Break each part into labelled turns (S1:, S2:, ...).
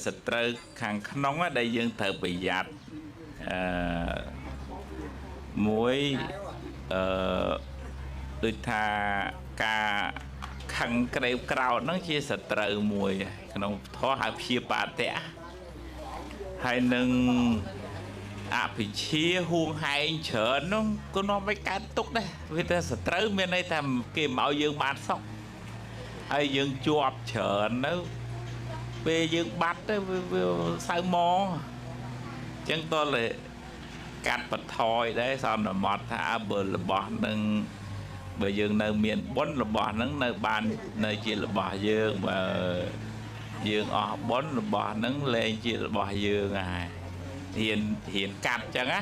S1: សត្រូវខាងក្នុងដែលយើងត្រូវប្រយ័ត្នអឺមួយអឺដូចថាការខឹងក្រេវក្រោតហ្នឹងជាសត្រូវមួយក្នុងធម៌ហៅព្យាបាទៈហើយនឹងអភិជាហួងហែងច្រើននោះក៏នាំឲ្យកើតទុកដែរវាតែសត្រូវមានន័យថាគេមកឲ្យយើងបានសុខហើយយើងជាប់ច្រើនទៅពេលយើងបាត់ទៅវាសៅម៉ងអញ្ចឹងតើកាត់បន្ថយដែរសន្មត់ថាបើរបស់នឹងបើយើងនៅមានបុណ្យរបស់នឹងនៅបាននៅជារបស់យើងបើយើងអស់បុណ្យរបស់នឹងលែងជារបស់យើងហើយហ៊ានហ៊ានកាត់ចឹងណា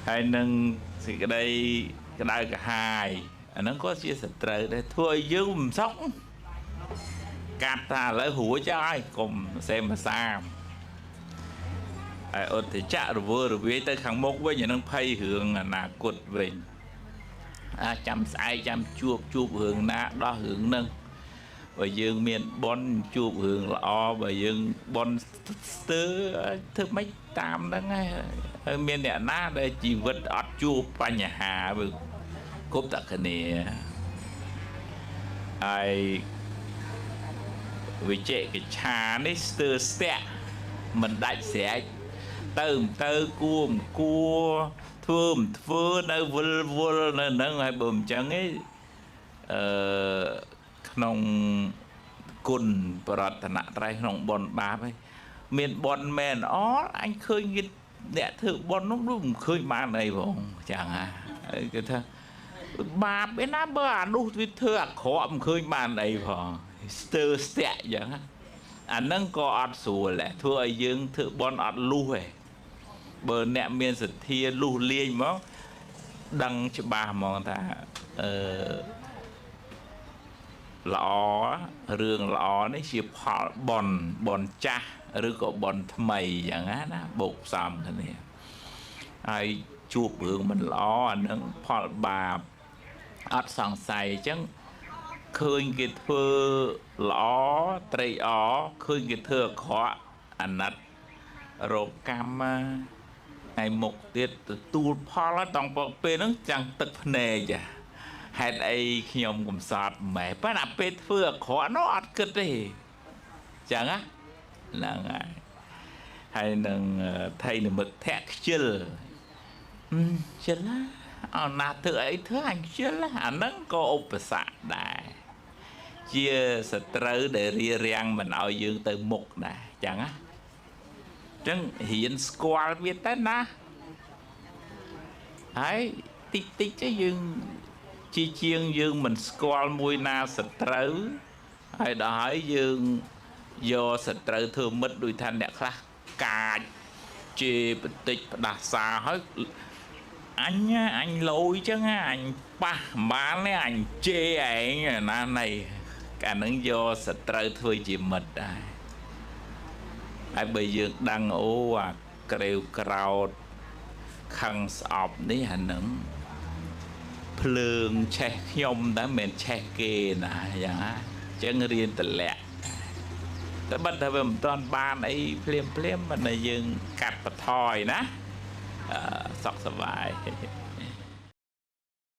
S1: ហើយនឹងសេចក្តីក្តៅក្រហាយអាហ្នឹងក៏ជាសត្រូវដែរធ្វើឲ្យយើងមិនសុខកាត់ថាឥឡូវរួចហើយកុំសេមសាមហើយឧទ្ធចៈរវើរវាយទៅខាងមុខវិញអានឹងភ័យរឿងអនាគតវិញអាចាំស្អែកចាំជួបជួបរឿងណាដោះរឿងនឹងបើយើងមានប៉ុនជួបរឿងល្អបើយើងប៉ុនស្ទើធ្វើម៉េចតាមហ្នឹងហើយមានអ្នកណាដែលជីវិតអត់ជួបបញ្ហាវាគប់តែគ្នាហើយវិជកិច្ឆានេះស្ទើស្ទាក់មិនដាច់ស្រេចទៅទៅគួមគួធ្វើមិនធ្វើនៅវិលវល់នៅហ្នឹងហើយបើមិនចឹងឯងអឺក្នុងគុណបរតនត្រ័យក្នុងបុណ្យបាបឯងមានបុណ្យមែនអត់អញឃើញគេអ្នកធ្វើបុណ្យនោះដូចមិនឃើញបានអីផងចឹងហ่าគេថាបាបឯណាបើអានោះវាធ្វើអាក្រក់មិនឃើញបានអីផងស្ទើស្ទាក់ចឹងអាហ្នឹងក៏អត់ស្រួលដែរធ្វើឲ្យយើងធ្វើបុណ្យអត់លុះឯងបើអ្នកមានសទ្ធាលុះលាញហ្មងដឹងច្បាស់ហ្មងថាអឺល្អរឿងល្អនេះជាផលបុណ្យបុណ្យចាស់ឬក៏បុណ្យថ្មីយ៉ាងណាណាបូកផ្សំគ្នាហើយជួបរឿងមិនល្អអានឹងផលបាបអត់សង្ស័យអញ្ចឹងឃើញគេធ្វើល្អត្រេកអរឃើញគេធ្វើអាក្រក់អាណិតរោគកម្មថ្ងៃមុខទៀតទទួលផលតង់ពេលហ្នឹងចាំងទឹកភ្នែកហេតុអីខ្ញុំកំសត់ម៉េះប៉ុន្តែពេលធ្វើអាក្រក់នោះអត់គិតទេចឹងណាហ្នឹងហើយហើយនឹងថៃនិមិត្តធៈខ្ជិលខ្ជិលណាអត់ណាធ្វើអីធ្វើអញខ្ជិលអាហ្នឹងក៏ឧបសគ្គដែរជាសត្រូវដែលរារាំងមិនឲ្យយើងទៅមុខដែរចឹងណាចឹងរៀនស្គាល់វាទៅណាហើយតិចតិចទៅយើងជាជាងយើងមិនស្គាល់មួយណាសត្រូវហើយដល់ហើយយើងយកសត្រូវធ្វើមិត្តដូចថាអ្នកខ្លះកាចជេបន្តិចផ្ដាសាហើយអញអញលយចឹងអញប៉ះបានទេអញជេរឯងណាណៃកាលហ្នឹងយកសត្រូវធ្វើជាមិត្តដែរហើយបើយើងដឹងអូអាក្រេវក្រោតខឹងស្អប់នេះអាហ្នឹងភ្លើងឆេះខ្ញុំតែមិនមែនឆេះគេណាយ៉ាងណាអញ្ចឹងរៀនតម្លាក់តែបើថាវាមិនទាន់បានអីភ្លាមភ្លាមមិនតែយើងកាត់បន្ថយណាសុខសប្បាយ